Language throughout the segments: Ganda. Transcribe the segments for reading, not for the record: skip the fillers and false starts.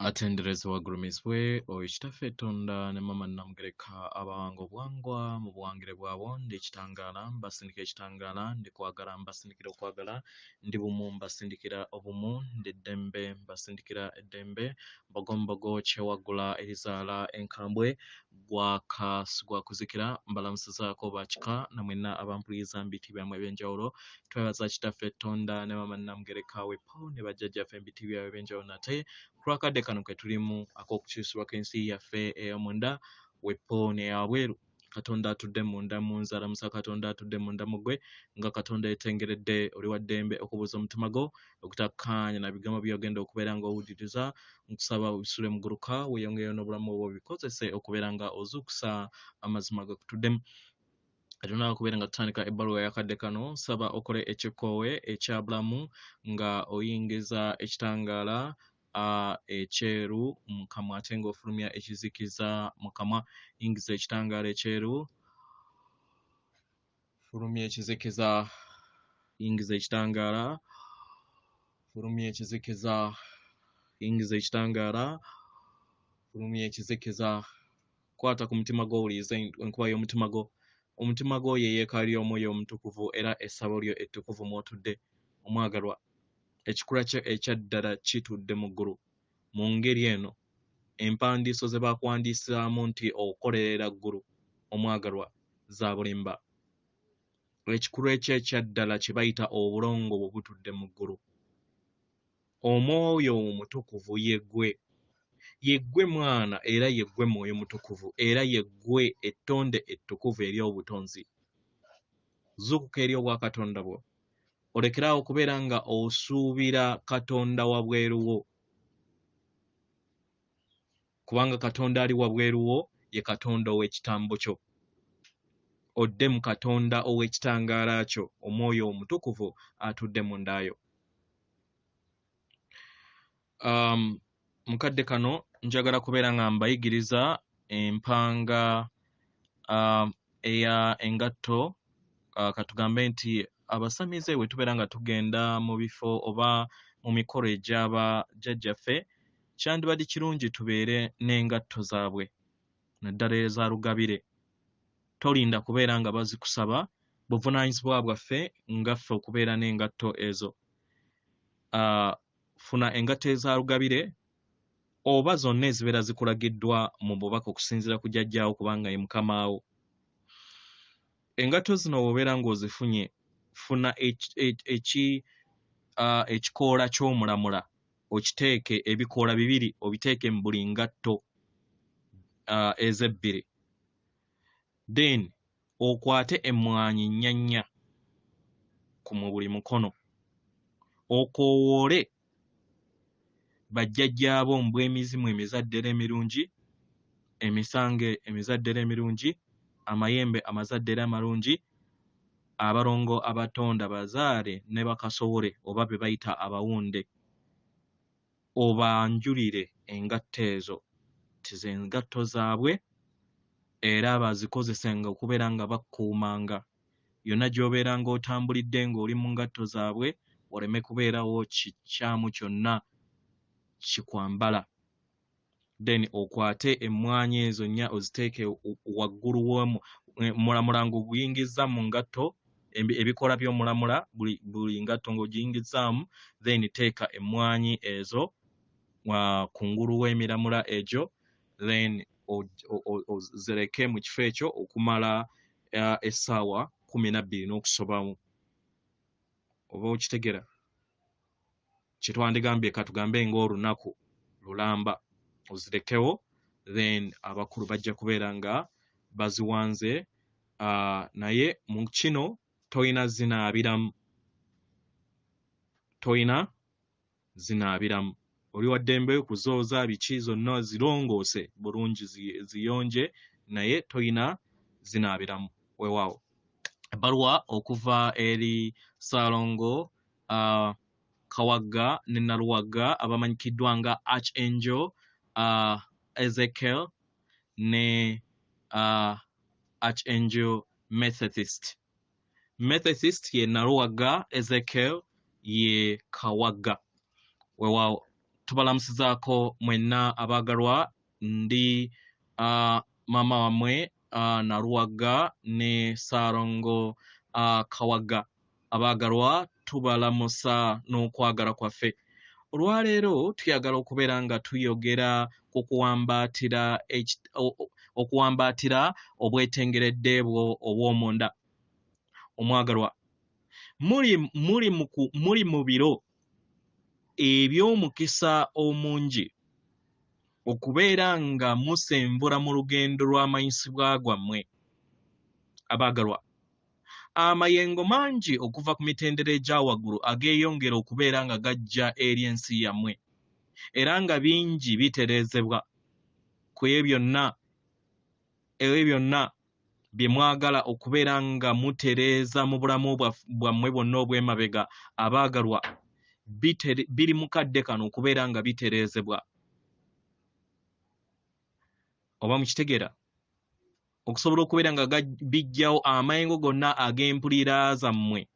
Atenderezebwe agulumizibwe oyo Kitaffe Tonda ne Maama Nnamugereka abawanga obuwangwa mu buwangire bwabwo. Ndi kitangaala mbasindikira ekitangaala, ndi kwagala mbasindikira okwagala, ndi bumu mbasindikira obumu, ndi ddembe mbasindikira eddembe, Mbogombogo kyewaggula erizaala enkambwe, gwaka sigwakuzikira. Mbalamusizaako bakika na mwenna abampuliriza mu biti byammwe eby'enjawulo. Twebaza Kitaffe Tonda ne Maama Nnamugereka wepo ne bajjajjaffe mu biti byabwe eby'enjawulo nate ku lw'akadde kano ke tulimu ak'okukyusibwa kw'ensi yaffe ey'omunda wepo n'eyawabweru. Katonda atudde munda mu nze alamusa Katonda atudde munda mu ggwe nga Katonda yetengeredde oli wa ddembe okubuuza omutima gwo ogutakkaanya na bigambo by'ogenda okubeera ng'owuliriza. Nkusaba obisule muguluka weeyongereyo n'obulamu obwo obikozese okubeera nga ozuukusa amazima agakutuddemu. Tunaba kubeera nga tutandika ebbaluwa y'akadde kano, nsaba okole ekikoowe ekya bulamu nga oyingiza ekitangaala ekyeru mu kamwa ate ng'ofulumya ekizikiza mu kamwa. Yingiza ekitangaala ekyeru, fulumya ekizikiza, yingiza ekitangaala, fulumya ekizikiza, yingiza ekitangaala, fulumya ekizikiza. Kwata ku mutima gwo owulirize enkuba y'omutima gwo. Omutima gwo ye yeekaalu y'Omwoyo Omutukuvu era essabo lyo ettukuvu mw'otudde. Omwagalwa, ekikula kyo ekya ddala kitudde mu ggulu. Mu ngeri eno, empandiiso ze baakuwandiisaamu nti okolerera ggulu, omwagalwa, za bulimba. Ekikula kyo ekya ddala kye bayita obulongo bwo butudde mu ggulu. Omwoyo Omutukuvu ye ggwe. Ye ggwe Mwana era ye ggwe Mwoyo Mutukuvu era ye ggwe ettonde ettukuvu ery'obutonzi. Zuukuka eri Obwakatonda bwo. Olekere awo okubeera nga osuubira Katonda wabweru wo. Kubanga Katonda ali wabweru wo ye Katonda ow'ekitambo kyo. Odde mu Katonda ow'ekitangaala kyo, Omwoyo Omutukuvu atudde munda yo. Mukadde kano njagala kubeera nga mbayigiriza empanga eya engatto. Katugambe nti abasamize bwe tubeera nga tugenda mu bifo oba mu mikolo egy'aba jjajjaffe, kyandibadde kirungi tubeere n'engatto zaabwe, naddala eza Lugabire. Tolinda kubeera nga bazikusaba, buvunaanyizibwa bwaffe nga ffe okubeera n'engatto ezo. Funa engatto eza Lugabire oba zonna ezibeera zikulagiddwa mu bubaka okusinziira ku jjajjaawo kubanga ye mukamaawo. Engatto zino bw'obeera ng'ozifunye, funa ekikoola ky'omulamula okiteeke, ebikoola bibiri obiteeke mu buli ngatto ez'ebbiri. Then okwate emmwanyi nnya nnya ku mu buli mukono, okoowoole bajjajjaabo mbw'emizimu emizaddere emirungi, emisange emizaddere emirungi, amayembe amazaddere amalungi, abalongo abatonda bazaale ne bakasowole oba be bayita abawunde, obanjulire engatto ezo nti ze ngatto zaabwe era bazikozesenga okubeera nga bakukuumanga yonna gy'obeera ng'otambulidde ng'oli mu ngatto zaabwe, waleme kubeerawo kikyamu kyonna kikwambala. Then okwate emmwanyi ezo nnya oziteeke waggulu w'omulamula ng'oguyingizza mu ngatto, ebikoola by'omulamula buli ngatto ng'ogiyingizzaamu, then teeka emmwanyi ezo kungulu w'emiramula egyo, then ozireke mu kifo ekyo okumala essaawa 12 n'okusobamu. Oba okitegera kye twandigambye, katugambe ng'olunaku lulamba, ozirekewo, then abakulu bajja kubeera nga baziwanze. Naye mu kino toyina zinaabiramu, toyina zinaabiramu. Oli wa ddembe kuzooza biki zonna zirongoose bulungi, ziyonje, naye toyina zinaabiramu. Weewaawo. Ebbaluwa okuva eri Ssaalongo Kawagga ne Naluwagga abamanyikiddwa nga Archangel Ezekiel ne Archangel Methodist. Methodist ye Naluwagga, Ezekiel ye Kawagga. Weewaawo. Tubalamusizaako mwenna abaagalwa. Ndi maama wammwe Naluwagga ne Ssaalongo Kawagga. Abaagalwa, tubalamusa n'okwagala kwaffe. Olwaleero tuyagala okubeera nga tuyogera ku kuwambaatira okuwambaatira obwetengeredde bwo obw'omunda. Omwagalwa, muli mu biro eby'omukisa omungi okubeera nga musenvula mu lugendo lw'amanyisibwa gwammwe. Abaagalwa, amayengo mangi okuva ku mitendera egya waggulu ageeyongera okubeera nga gajja eri ensi yammwe, era nga bingi bitereezebwa ku ebyo byonna bye mwagala okubeera nga mutereeza mu bulamu bwammwe bwonna obw'emabega. Abaagalwa, biri mu kadde kano okubeera nga bitereezebwa. Oba mukitegeera? Okusobola okubeera nga bijjawo amayengo gonna ag'empulira zammwe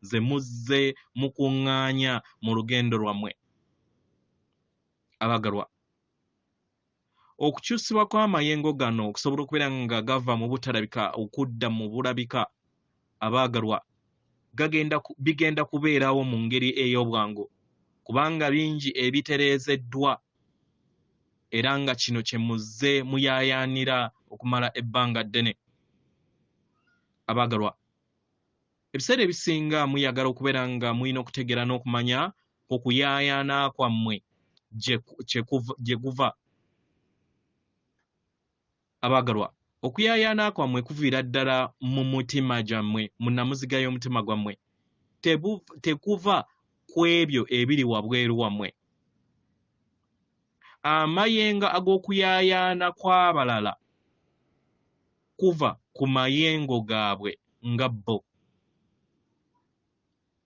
ze muzze mukuŋŋaanya mu lugendo lwammwe. Abaagalwa, okukyusibwa kw'amayengo gano okusobola okubeera nga gava mu butalabika okudda mu bulabika, abaagalwa, bigenda kubeerawo mu ngeri ey'obwangu, kubanga bingi ebitereezeddwa, era nga kino kye muzze muyaayaanira okumala ebbanga ddene. Abaagalwa, ebiseera ebisinga muyagala okubeera nga mulina okutegeera n'okumanya okuyaayaana kwammwe gye kuva. Abaagalwa, okuyaayaana kwammwe kuviira ddala mu mutima gyammwe, mu nnamuziga y'omutima gwammwe. Tekuva ku ebyo ebiri wabweru wammwe. Amayengo ag'okuyaayaana kw'abalala kuva ku mayengo gaabwe nga bo.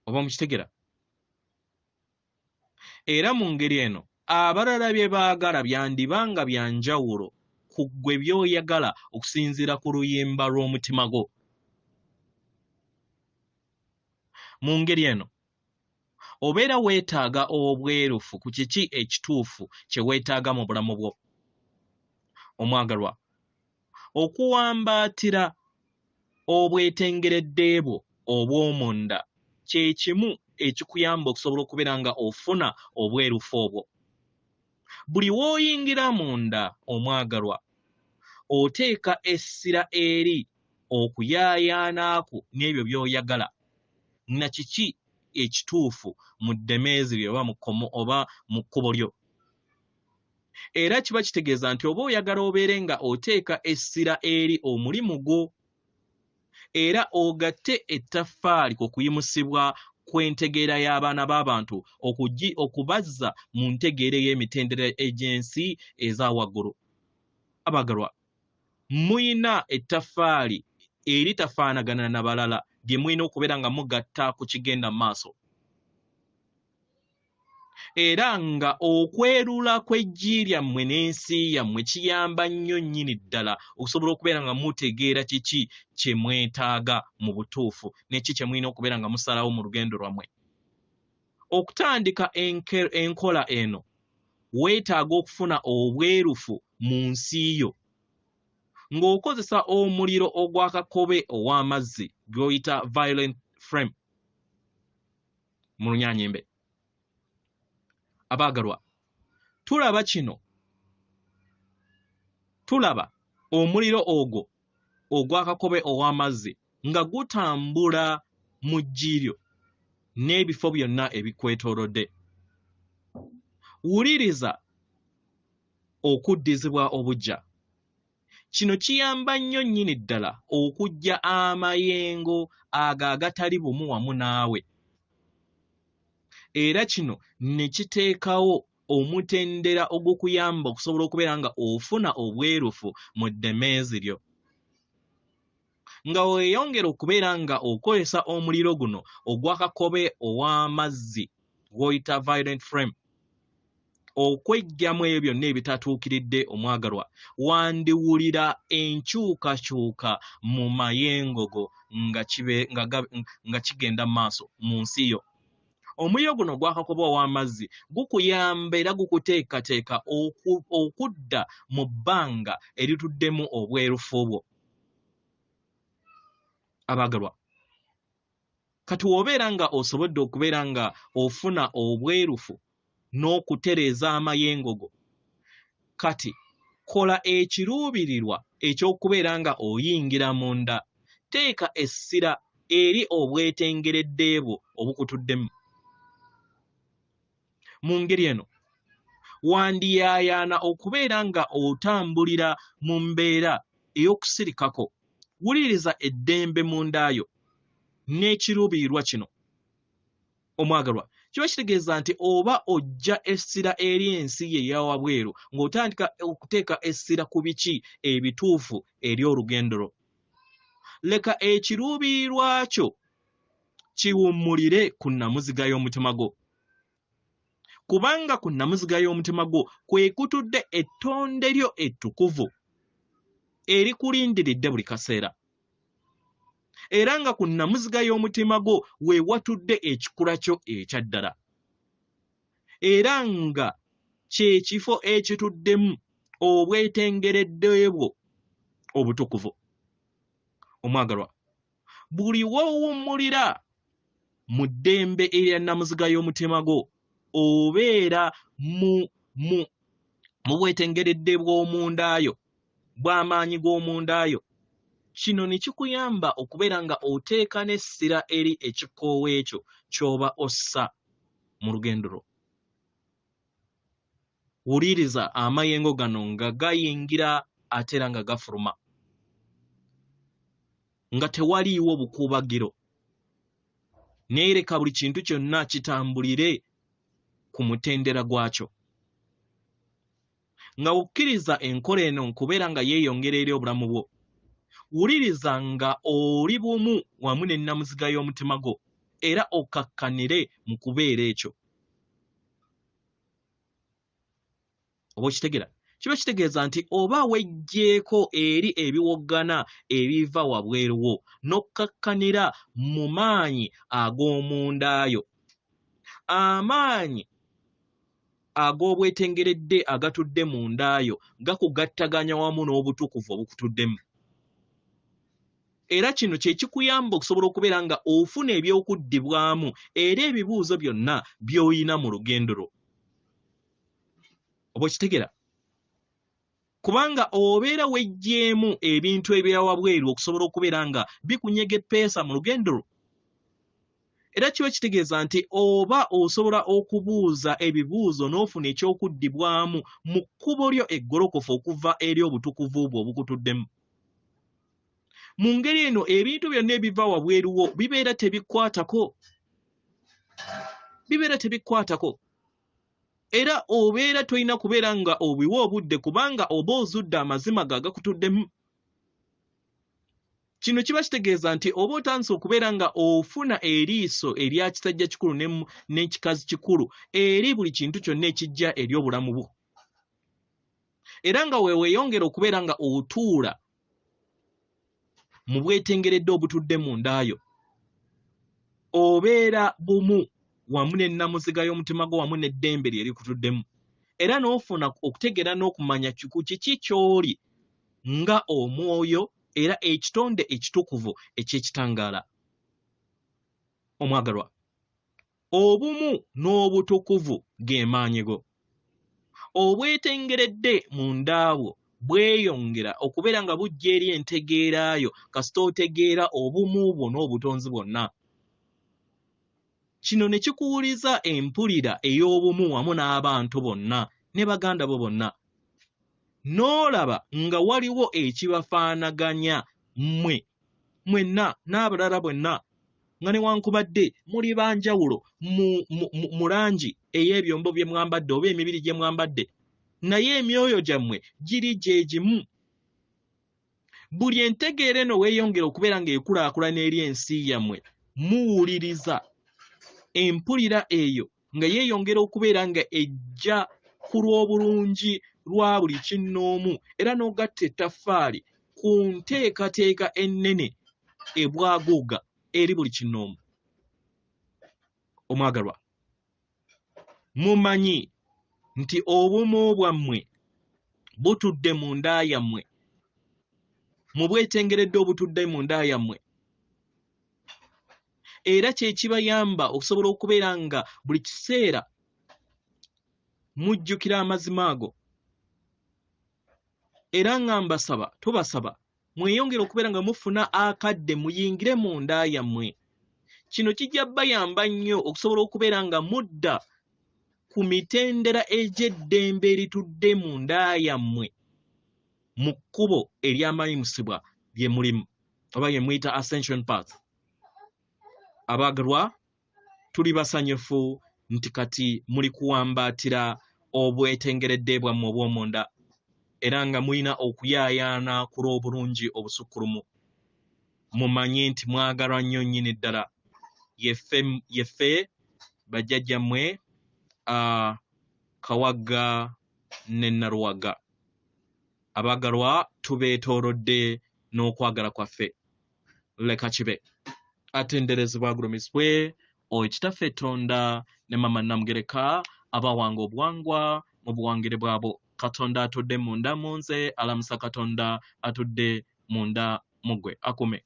Oba mukitegera? Era mu ngeri eno, abalala bye baagala byandiba nga bya njawulo ku ggwe by'oyagala okusinziira ku luyimba lw'omutima gwo. Mu ngeri eno, obeera weetaaga obwerufu ku kiki ekituufu kye weetaaga mu bulamu bwo. Omwagalwa, okuwambaatira obwetengeredde bwo obw'omunda kye kimu ekikuyamba okusobola okubeera nga ofuna obwerufu obwo. Buli w'oyingira munda, omwagalwa, oteeka essira eri okuyaayaana kwo n'ebyo by'oyagala na kiki ekituufu mu ddemeezi lyo oba mu kkomo oba mu kkubo lyo. Era kiba kitegeeza nti oba oyagala obeere nga oteeka essira eri omulimu gwo, era ogatte ettaffaali ku kuyimusibwa kw'entegeera y'abaana b'abantu okubazza mu ntegeera ey'emitendera egy'ensi eza waggulu. Abaagalwa, muyina ettaffaali eritafaanagana na balala lye mulina okubeera nga mugatta ku kigenda mu maaso. Era nga okwerula kw'eggi lyammwe n'ensi yammwe kiyamba nnyo nnyini ddala okusobola okubeera nga mutegeera kiki kye mwetaaga mu butuufu ne ki kye mulina okubeera nga musalawo mu lugendo lwammwe. Okutandika enkola eno, weetaaga okufuna obwerufu mu nsi yo ng'okozesa omuliro ogwa kakobe ow'amazzi gw'oyita violent flame mu Lunyanyembe. Abaagalwa, tulaba kino, tulaba omuliro ogwo ogwa kakobe ow'amazzi nga gutambula mu ggi lyo n'ebifo byonna ebikwetoolodde. Wuliriza okuddizibwa obuggya. Kino kiyamba nnyo nnyini ddala okuggya amayengo ago agatali bumu wamu naawe. Era kino ne kiteekawo omutendera ogukuyamba okusobola okubeera nga ofuna obwerufu mu ddemeezi lyo. Nga weeyongera okubeera nga okozesa omuliro guno ogwa kakobe ow'amazzi gw'oyita violent flame okweggyamu ebyo byonna ebitatuukiridde, omwagalwa, wandiwulira enkyukakyuka mu mayengo go nga kigenda mu maaso mu nsi yo. Omuliro guno ogwa kakobe ow'amazzi gukuyamba era gukuteekateeka okudda mu bbanga erituddemu obwerufu bwo. Abaagalwa, kati w'obeera nga osobodde okubeera nga ofuna obwerufu n'okutereeza amayengo go, kati kola ekiruubirirwa eky'okubeera nga oyingira munda. Teeka essira eri obwetengeredde bwo obukutuddemu. Mu ngeri eno, wandiyaayaana okubeera nga otambulira mu mbeera ey'okusirikako. Wuliriza eddembe munda yo n'ekiruubirirwa kino. Omwagalwa, kiba kitegeeza nti oba ojja essira eri ensi ye eya wabweru ng'otandika okuteeka essira ku biki ebituufu eri olugendo lwo. Leka ekiruubirirwa kyo kiwummulire ku nnamuziga y'omutima gwo, kubanga ku nnamuziga y'omutima gwo kwe kutudde ettonde lyo ettukuvu erikulindiridde buli kaseera, era nga ku nnamuziga y'omutima gwo we watudde ekikula kyo ekya ddala, era nga kye kifo ekituddemu obwetengeredde bwo obutukuvu. Omwagalwa, buli w'owummulira mu ddembe erya nnamuziga y'omutima gwo, obeera mu, mu, mu bwetengeredde bw'omunda yo, bw'amaanyi g'omunda yo. Kino ne kikuyamba okubeera nga oteeka n'essira eri ekikoowe ekyo ky'oba ossa mu lugendo lwo. Wuliriza amayengo gano nga gayingira ate era nga gafuluma, nga tewaliiwo bukuubagiro. Naye leka buli kintu kyonna kitambulire ku mutendera gwakyo. Nga okkiriza enkola eno nkubeera nga yeeyongera eri obulamu bwo, wuliriza nga oli bumu wamu ne nnamuziga y'omutima gwo era okakkanire mu kubeera ekyo. Oba okitegera? Kiba kitegeeza nti oba weggyeeko eri ebiwoggana ebiva wabweru wo n'okkakkanira mu maanyi ag'omunda yo. Amaanyi ag'obwetengeredde agatudde munda yo gakugattaganya wamu n'obutukuvu obukutuddemu. Era kino kye kikuyamba okusobola okubeera nga ofuna eby'okuddibwamu era ebibuuzo byonna by'olina mu lugendo lwo. Oba okitegera? Kubanga obeera weggyeemu ebintu ebya wabweru okusobola okubeera nga bikunyega eppeesa mu lugendo lwo. Era kiba kitegeeza nti oba osobola okubuuza ebibuuzo n'ofuna eky'okuddibwamu mu kkubo lyo eggolokofu okuva eri obutukuvu bwo obukutuddemu. Mu ngeri eno ebintu byonna ebiva wabweru wo bibeera tebikwatako. Bibeera tebikwatako. Era obeera tolina kubeera nga obiwa obudde kubanga oba ozudde amazima go agakutuddemu. Kino kiba kitegeeza nti oba otandise okubeera nga ofuna eriiso erya kisajja kikulu n'ekikazi kikulu eri buli kintu kyonna ekijja eri obulamu bwo. Era nga we weeyongera okubeera nga otuula mu bwetengeredde obutudde munda yo, obeera bumu wamu ne nnamuziga y'omutima gwo wamu n'eddembe lye erikutuddemu, era n'ofuna okutegeera n'okumanya ku kiki ky'oli nga omwoyo era ekitonde ekitukuvu eky'ekitangaala. Omwagalwa, obumu n'obutukuvu ge maanyi go. Obwetengeredde munda bwo bweyongera okubeera nga bujja eri entegeera yo kasita otegeera obumu bwo n'obutonzi bwonna. Kino ne kikuwuliza empulira ey'obumu wamu n'abantu bonna ne baganda bo bonna. N'olaba nga waliwo ekibafaanaganya mmwe mwenna n'abalala bonna, nga newankubadde muli ba njawulo mu langi ey'ebyombo bye mwambadde oba emibiri gye mwambadde, naye emyoyo gyammwe giri gye gimu. Buli entegeera eno weeyongera okubeera ng'ekulaakulana eri ensi yammwe, muwuliriza empulira eyo nga yeeyongera okubeera nga ejja ku lw'obulungi lwa buli kinnoomu era n'ogatta ettaffaali ku nteekateeka ennene ebwaguuga eri buli kinnoomu. Omwagalwa. Mumanyi nti obumu bwammwe butudde mu nda yammwe, mu bwetengeredde obutudde mu nda yammwe, era kye kibayamba okusobola okubeera nga buli kiseera mujjukira amazima ago. Era nga mbasaba, tubasaba mweyongere okubeera nga mufuna akadde muyingire mu nda yammwe. Kino kijja bayamba nnyo okusobola okubeera nga mudda ku mitendera egy'eddembe eritudde mu nda yammwe mu kkubo ery'amayimusibwa lye mulimu oba lye muyita Ascension Path. Abaagalwa, tuli basanyufu nti kati muli kuwambaatira obwetengeredde bwammwe obw'omunda era nga mulina okuyaayaana ku lw'obulungi obusukkulumu. Mumanye nti mwagalwa nnyo nnyini ddala. Yeffe, yeffe bajjajjammwe Kawagga ne Naluwagga. Abaagalwa, tubeetoolodde n'okwagala kwaffe. Leka kibe. Atenderezebwa agulumizibwe oyo Kitaffe Tonda ne Mama Namugereka abawanga obuwangwa mu buwangire bwabwo. Katonda atudde munda mu nze alamusa Katonda atudde munda mu ggwe. Akume.